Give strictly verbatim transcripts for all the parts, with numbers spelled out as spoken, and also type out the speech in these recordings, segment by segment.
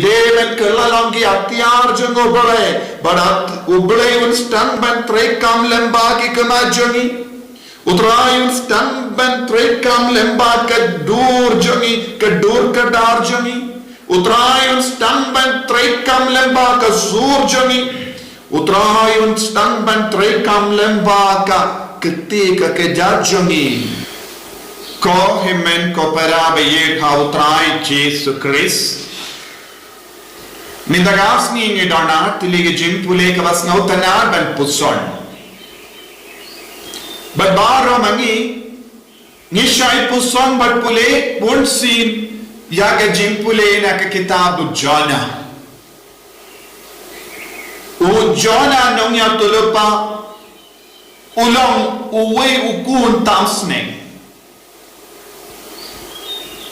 Dei ban kylla long ki atiar jong U Blei, bad U Blei un sdang ban treikam lyngba ki khmat jong ngi. U Trai un sdang ban treikam lyngba ka dur jong ngi, ka dur ka dar jong ngi. U Trai un sdang ban treikam lyngba ka sur jong ngi. U Trai un sdang ban treikam lyngba ka kti ka kjat jong ngi. Ko hynmen ko para ba ïeit ha U Trai Jisu Khrist. Mynta ka sngi ngi don ha tylli ka jingpule kaba sngewtynnat ban puson. Bad baroh ma ngi ngi shait puson bad pule bunsien ïa ka jingpule na ka kitab u Jonah. U Jonah nongïathuhlypa u long uwei u khun tam sneng.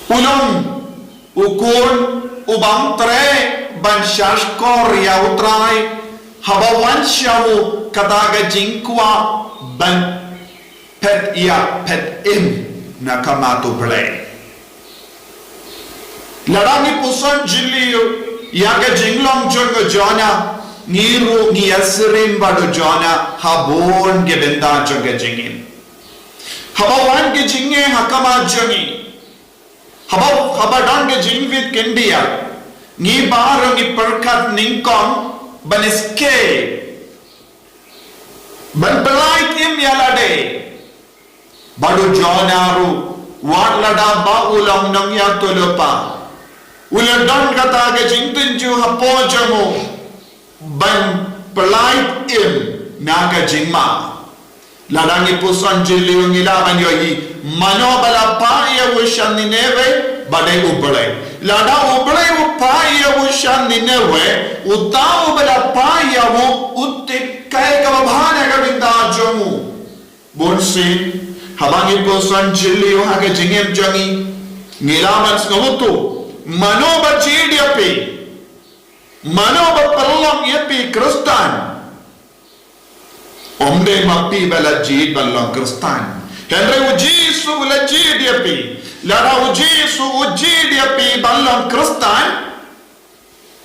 U long u khun u bym treh ban shahshkor ïa U Trai haba wan sha u kata ka jingkwah ban phet ïap phet im na ka mat U Blei. Lada ngi puson jylliew ïa ka jinglong jong u Jonah, ngi ruh ngi ïasyriem bad u Jonah ha bun ki bynta jong ka jingim. Haba wan ka jingeh ha ka mat jong ngi, haba, haba don ka jingwit khyndiat, ngi baroh ngi pyrkhat nyngkong ban escape, ban pyllait im ïa lade. Bad u Jonah ruh, wat lada ba u long nongïathuhlypa, u la don kata ka jingtynjuh hapoh jong u ban pyllait im na ka jingma. Lada ngi puson jylliew ngi lah ban ïohi mano ba la phah ïa u sha Nineveh, ba dei U Blei. Lada U Blei u phah ïa u sha Nineveh, uta uba la phah ïa u u tip kaei kaba bha na ka bynta jong u. Bunsien haba ngi puson jylliew ha ka jingim jong ngi, ngi lah ban sngewthuh mano ba jied ïa phi, mano ba pynlong ïa phi Khristan. Ym dei ma phi ba la jied ban long Khristan. Hynrei U Jisu u la jied ïa phi. Lada U Jisu u jied ïa phi ban long Khristan,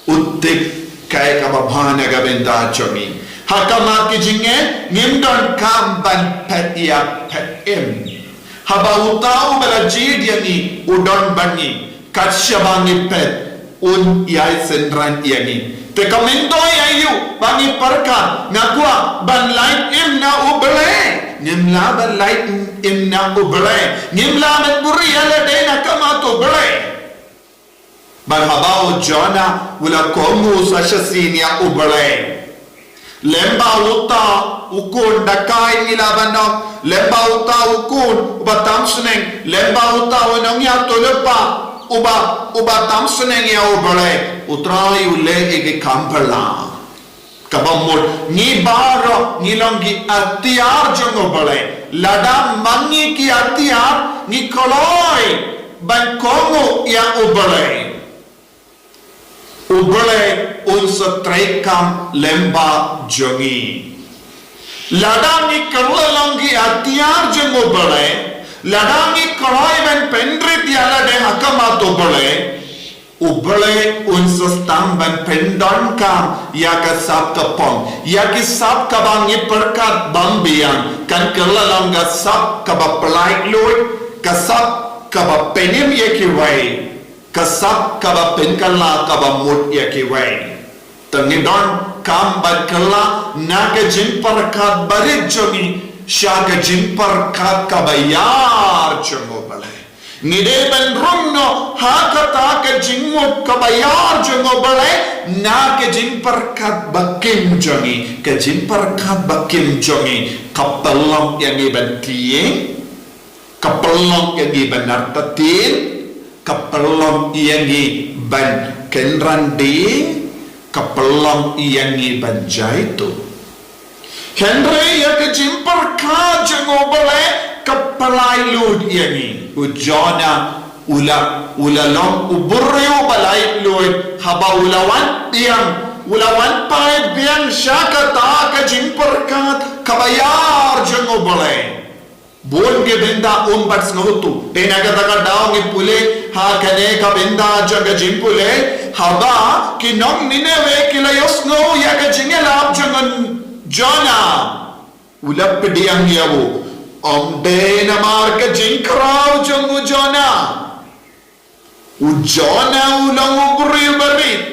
u tip kaei kaba bha na ka bynta jong ngi. Ha ka mat ka jingeh ngim donkam ban phet ïap phet im. Haba uta uba la jied ïa ngi u don bad ngi, kat shaba ngi phet un ïai synran ïa ngi. Te ka myntoi aïu ba ngi pyrkhat nga kwah ban lait im na U Blei? Ngim lah ban lait im na U Blei. Ngim lah ban buhrieh ïa lade na ka mat U Blei. Bad haba u Jonah u la kohnguh sa shisien ïa U Blei, lem bad uta u khun dakai ngi lah ban ong, lem bad uta u khun uba tam sneng, lem bad uta u nongïathuhlypa uba, uba tam sneng ïa U Blei, U Trai u leh ïa ki kam phylla. Kaba mut ngi baroh ngi long ki atiar jong U Blei. Lada man ngi ki atiar ngi kloi ban kohnguh ïa U Blei, U Blei un sa treikam lem bad jong ngi. Lada ngi kylla long ki atiar jong U Blei, lada ngi kloi ban pynrit ïa lade ha ka mat U Blei, U Blei un sa sdang ban pyndonkam ïa ka sap ka pong, ïa ki sap kaba ngi pyrkhat bym biang, kan kylla long ka sap kaba pyllait luid, ka sap kaba pynim ïa kiwei, ka sap kaba pynkylla kaba mut ïa kiwei. Te ngi donkam ban kylla na ka jingpyrkhat barit jong ngi sha ka jingpyrkhat kaba ïar jong U Blei. Ngi dei ban rung noh ha kata ka jingmut kaba ïar jong U Blei na ka jingpyrkhat ba kim jong ngi. Ka jingpyrkhat ba kim jong ngi ka pynlong ïa ngi ban tieng, ka pynlong ïa ngi ban artatien, ka pynlong ïa ngi ban kynran dieng, ka pynlong ïa ngi ban jaituh. Hynrei ïa ka jingpyrkhat jong U Blei ka pyllait luid ïa ngi. U Jonah u la, u la long u briew ba lait luid haba u la wan biang, u la wan phai biang sha kata ka jingpyrkhat kaba ïar jong U Blei. Bun ki bynta um pat sngewthuh. Te na kata ka daw ngi pule ha kane ka bynta jong ka jingpule, haba Ki nong Nineveh ki la ïohsngew ïa ka jingïalap jong u Jonah. U la pdiang ïa u. Ym dei namar ka jingkhraw jong u Jonah. U Jonah u long u briew barit.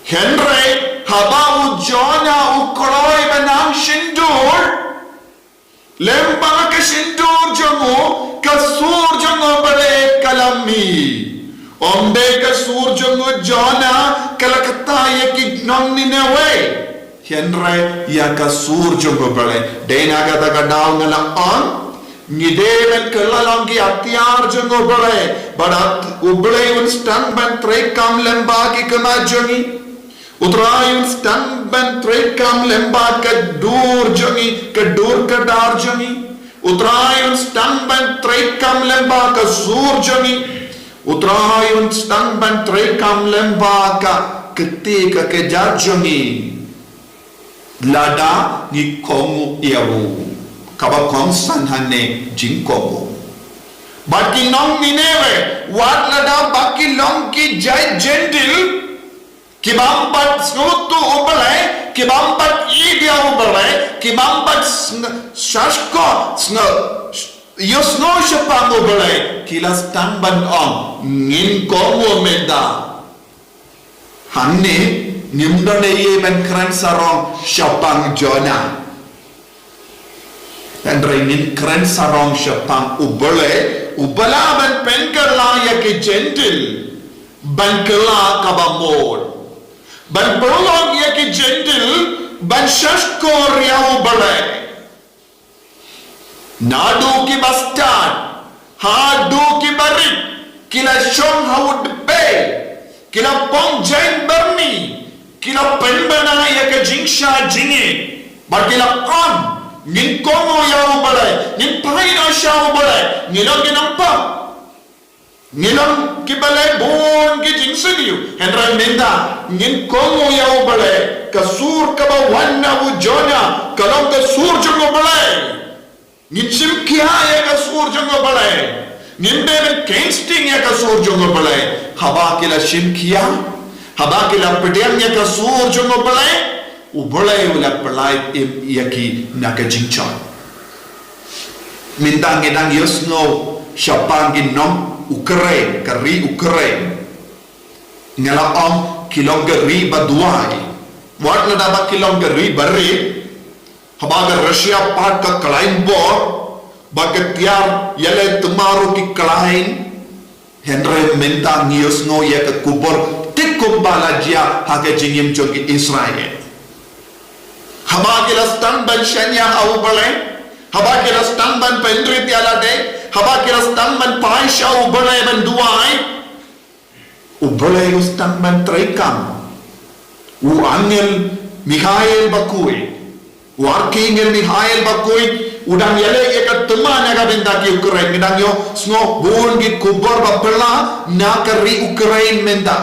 Hynrei haba u Jonah u kloi ban nang shyntur, lem bad ka shyntur jong u, ka sur jong u Blei ka la mih. Ym dei ka sur jong u Jonah ka la kata ïa ki nong Nineveh. Hynrei ïa ka sur jong u Blei. Dei na kata ka daw nga la ong, ngi dei ban kylla long ki atiar jong u Blei. Bad u Blei un sdang ban treikam lem bad ki khmat jong ngi. U Trai un sdang ban treikam lem bad ka dur jong ngi, ka dur ka dar jong ngi. U Trai un sdang ban treikam lem bad ka sur jong ngi. U Trai un sdang ban treikam lem bad ka kti ka kjat jong ngi. Lada ngi kohnguh ïa u. Kaba kongsan hangne jingkohnguh. Bad ki nong Nineveh, wat lada ba ki long ki jait Jentil, ki bym pat sngewthuh u Blei, ki bym pat ïeit ïa u Blei, ki bym pat sng-, shashkor, sng-, ïohsngew shaphang u Blei, ki la sdang ban ong, ngin kohnguh mynta. Hangne, ngim don ei ei ban kren sarong shaphang Jonah. Hynrei ngin kren sarong shaphang u Blei, uba lah ban pynkylla ïa ki Jentil ban kylla kaba mut. Ban pynlong ïa ki Jentil ban shashkor ïa u Blei. Naduh kiba stad haduh kiba rit, ki la shong ha u dpei, ki la pynjah byrni, ki la pynbna ïa ka jingshah jingit, bad ki la ong, ngin kohnguh ïa u Blei, ngin phai noh sha u Blei, ngi long ki nongpop. Ngi long kiba leh bun ki jingsniew, hynrei mynta ngin kohnguh ïa u Blei, ka sur kaba wan na u Jonah ka long ka sur jong u Blei. Ngin shim khia ïa ka sur jong u Blei. Ngin dei ban kheiñ sting ïa ka sur jong u Blei. Haba ki la shim khia, haba ki la pdiang ïa ka sur jong u Blei, u Blei u la pyllait im ïa ki na ka jingshong. Mynta ngi dang ïohsngew shaphang ki nong Ukraine, ka ri Ukraine. Nga la ong ki long ka ri ba duwai. Wat lada ba ki long ka ri ba rit. Haba ka Russia pat ka khlaiñ bor, ba ka tiar ïaleh tymmen ruh ki khlaiñ. Hynrei mynta ngi ïohsngew ïa ka khubor tik kumba la jia ha ka jingim jong ki Israel. Haba ki la sdang ban shaniah ha u Blei, haba ki la sdang ban pynrit ïa lade, haba ki la sdang ban phai sha u Blei ban duwai, u Blei u sdang ban treikam. U angel Mikhael bakhuid, u arkangel Mikhael bakhuid, u dang ïaleh ïa ka tymmen ïa ka bynta ki Ukraine, ngi dang ïohsngew bun ki khubor ba phylla na ka ri Ukraine mynta.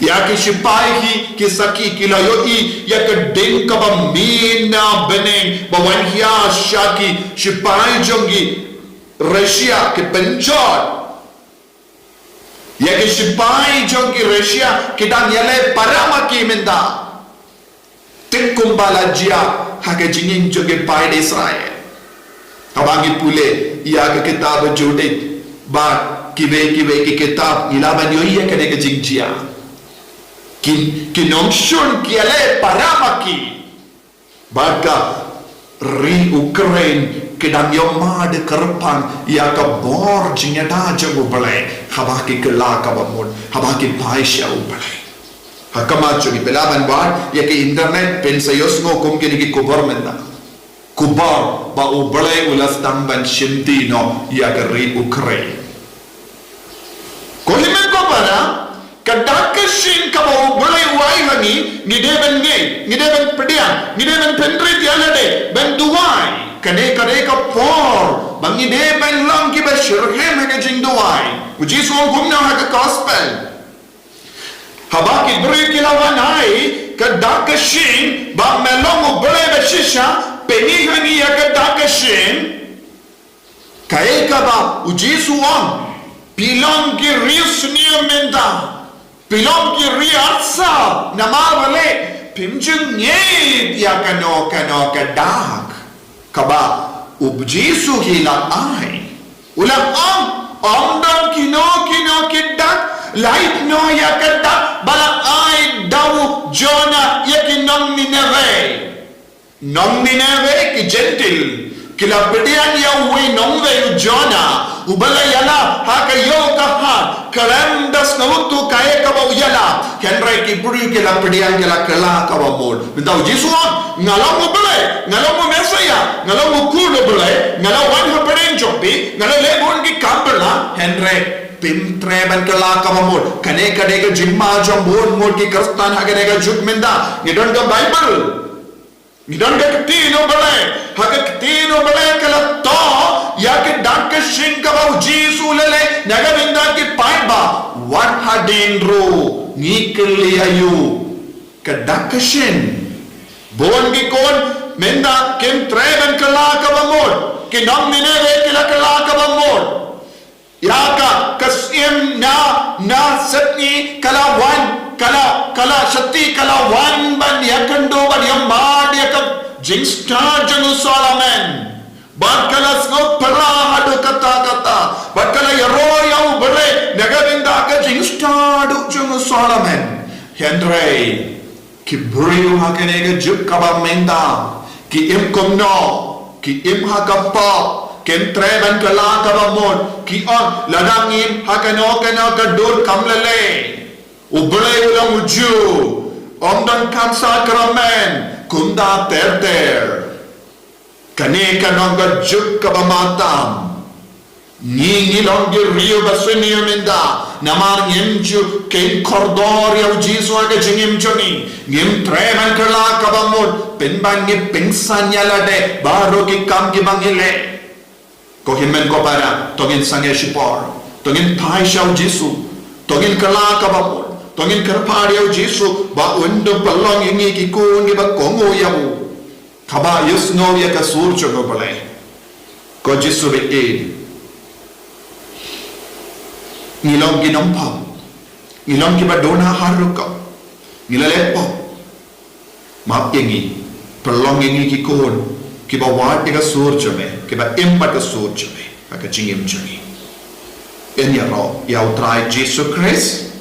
Ïa ki shipai hi ki sakhi ki la ïohi ïa ka ding kaba mih na bneng ba wan hia sha ki shipai jong ki Russia ki pynjot. Ïa ki shipai jong ki Russia ki dang ïaleh para ma ki mynta. Tik kumba la jia ha ka jingim jong ki paid Israel. Haba ngi pule ïa ka kitab Judith bad kiwei kiwei ki kitab ngi lah ban ïohi ïa kane ka jingjia. Ki, ki nongshun ki ïaleh para ma ki. Bad ka ri Ukraine ki dang ïoh mad kyrpang ïa ka bor jingïada jong u Blei haba ki kylla kaba mut, haba ki phai sha u Blei. Ha khmat jong ngi phi lah ban wad ïa ki internet phin sa ïohsngew kum kine ki khubor mynta. Khubor ba u Blei u la sdang ban shimti noh ïa ka ri Ukraine. Ko hynmen ko para, ka dak ka shin kaba u Blei u ai ha ngi, ngi dei ban ngeit, ngi dei ban pdiang, ngi dei ban pynrit ïa lade, ban duwai. Kane ka dei ka por ba ngi dei ban long kiba shitrhem ha ka jingduwai. U Jisu u ong kumno ha ka gospel? Haba ki briew ki la wan ha i, ka dak ka shin, ba me long u Blei ba shisha, pynmih ha ngi ïa ka dak ka shin. Kaei kaba u Jisu u ong, Phi long ki riewsniew mynta. Phi long ki riewsniew namar balei phim ju ngeit ïa kano kano ka dak kaba U Jisu u la ai. U la ong, ym don kino kino ki dak, lait noh ïa ka dak ba la ai da u Jonah ïa ki nong Nineveh. Nong Nineveh ki Jentil ki la pdiang ïa uwei u nongwei u Jonah uba la ïalap ha ka ïew ka hat, khlem da sngewthuh kaei kaba u ïalap. Hynrei ki briew ki la pdiang, ki la kylla kaba mut. Mynta U Jisu u ong, nga long U Blei, nga long U Messaïah, nga long U Khun U Blei, nga la wan hapdeng jong phi, nga la leh bun ki kam bylla, hynrei phim treh ban kylla kaba mut. Kane ka dei ka jingma jong bun ngut ki Khristan ha kane ka juk mynta. Ngi don ka Baibl. Ngi don ka ktien U Blei, ha ka ktien U Blei ka la thoh ïa ka dak ka shin kaba U Jisu u la leh na ka bynta ki paidbah. Wat hadien ruh ngi kylli ïa u, ka dak ka shin. Bun ki khun mynta kim treh ban kylla kaba mut. Ki nong Nineveh ki la kylla kaba mut. Ïa ka, ka syiem na, na shati ka la wan, ka la, ka la shati ka la wan ban ïakynduh bad ïamad ïa ka jingstad jong u Solomon. Bad ka la sngewphylla haduh katta katta. Bad ka la ïaroh ïa U Blei na ka bynta ka jingstad jong u Solomon. Hynrei ki briew ha kane ka juk kaba mynta ki im kumno, ki im ha ka pop, kim treh ban kylla kaba mut, ki ong lada ngim ha kano kano ka dur kam lei lei. U Blei u long uju, ym don kam sakramen, kumta ter ter. Kane ka long ka juk kaba matam. Ngi ngi long ki riew ba sniew mynta namar ngim ju kheiñ kordor ïa U Jisu ha ka jingim jong ngi. Ngim treh ban kylla kaba mut, pynban ngi pynsan ïa lade baroh ki kam kiba ngi leh. Ko hynmen ko para, to ngin sangeh shipor, to ngin phai sha U Jisu, to ngin kylla kaba mut, to ngin kyrpad ïa U Jisu ba un da pynlong ïa ngi ki khun kiba kohnguh ïa u, kaba ïohsngew ïa ka sur jong U Blei. Ko Jisu baieit, ngi long ki nongpop, ngi long kiba duna ha rukom, ngi la leh pop. Map ïa ngi, pynlong ïa ngi ki khun kiba wad ïa ka sur jong me, kiba im bad ka sur jong me ha ka jingim jong ngi. Yn ïaroh ïa U Trai Jisu Khrist.